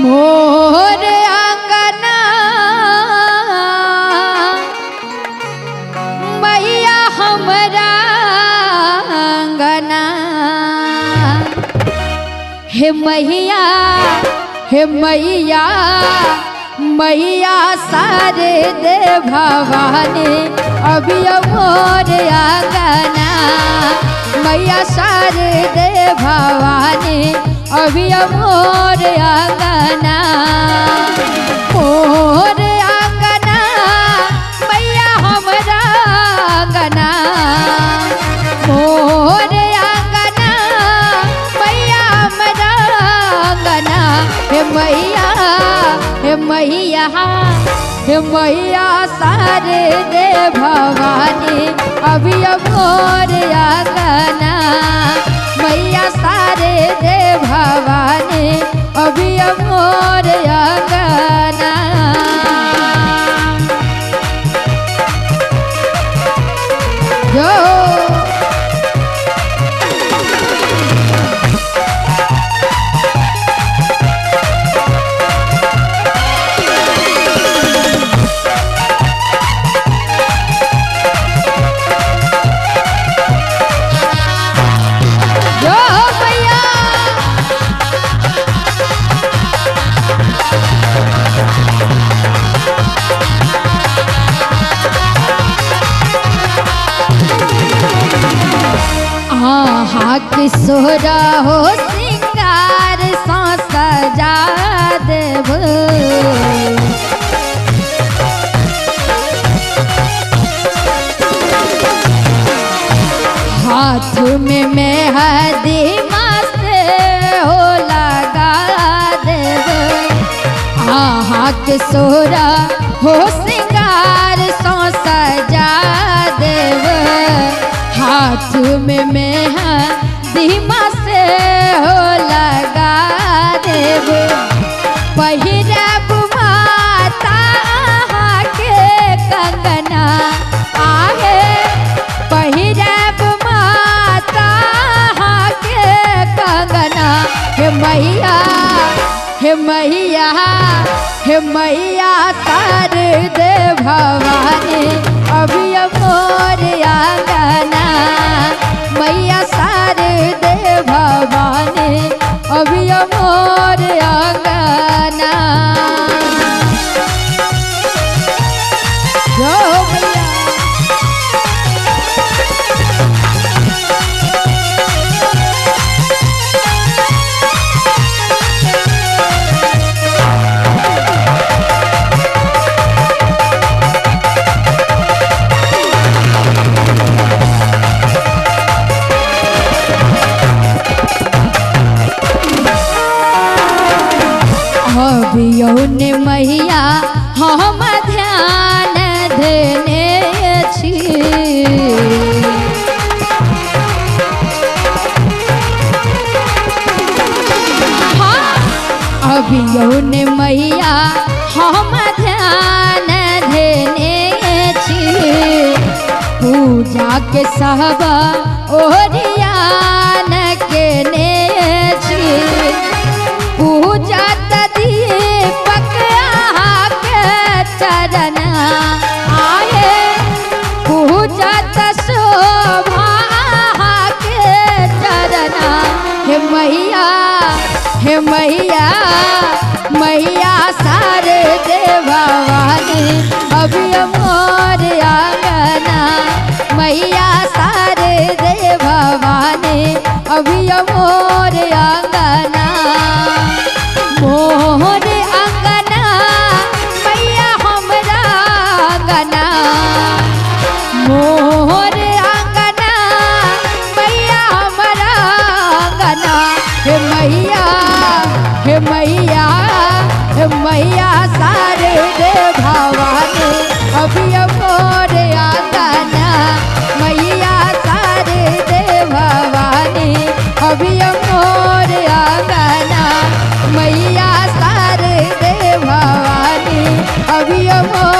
मोर आंगना मैया हमरा आंगना, हे मैया हे मैया मैया सारे दे भवानी अभी मोर आंगना, मैया सारे दे भवानी अभी मोर आंगना, मोर आंगना मैया हमरा आंगना, मोर आंगना मैया हमरा आंगना, हे मैया हे मैया हे मैया सारे दे भवानी अभी मोर आंगना, मैया सारे दे भवानी अभी मोर आंगना। जो किशोरा हो सिंगार सा सजा देव, हाथ में मेहंदी मस्त हो लगा देव, आहा किशोरा हो सिंगार सा सजा देव, हाथ में मेहंदी से हो लगा देव, पहिरब माता के कंगना आहे, पहिरब माता के कंगना, हे मैया हे मैया हे मैया सारे दे भवानी अभी मोर आंगना, मैया सारे दे भवानी अभी मोर आंगना। जो मैया अभियो मैया हम ध्यान देने छी, अभियो मैया हम ध्यान देने छी, पूजा के सब ओरियान केने छी, पूजा दीपक के चरण आए, पूजा शोभा के चरण, हे मैया हे मैया मैया सारे दे भवानी अभी मोर आंगना, मैया सारे दे भवानी अभी मोर आंगना, मोर आंगना मैया हमरा आंगना, मोर आंगना मैया हमरा आंगना, हे मैया हे मैया हे मैया सारे दे भवानी अभी मोर आंगना, मैया सारे दे भवानी अभी मोर आंगना, मैया सारे दे भवानी अभी मोर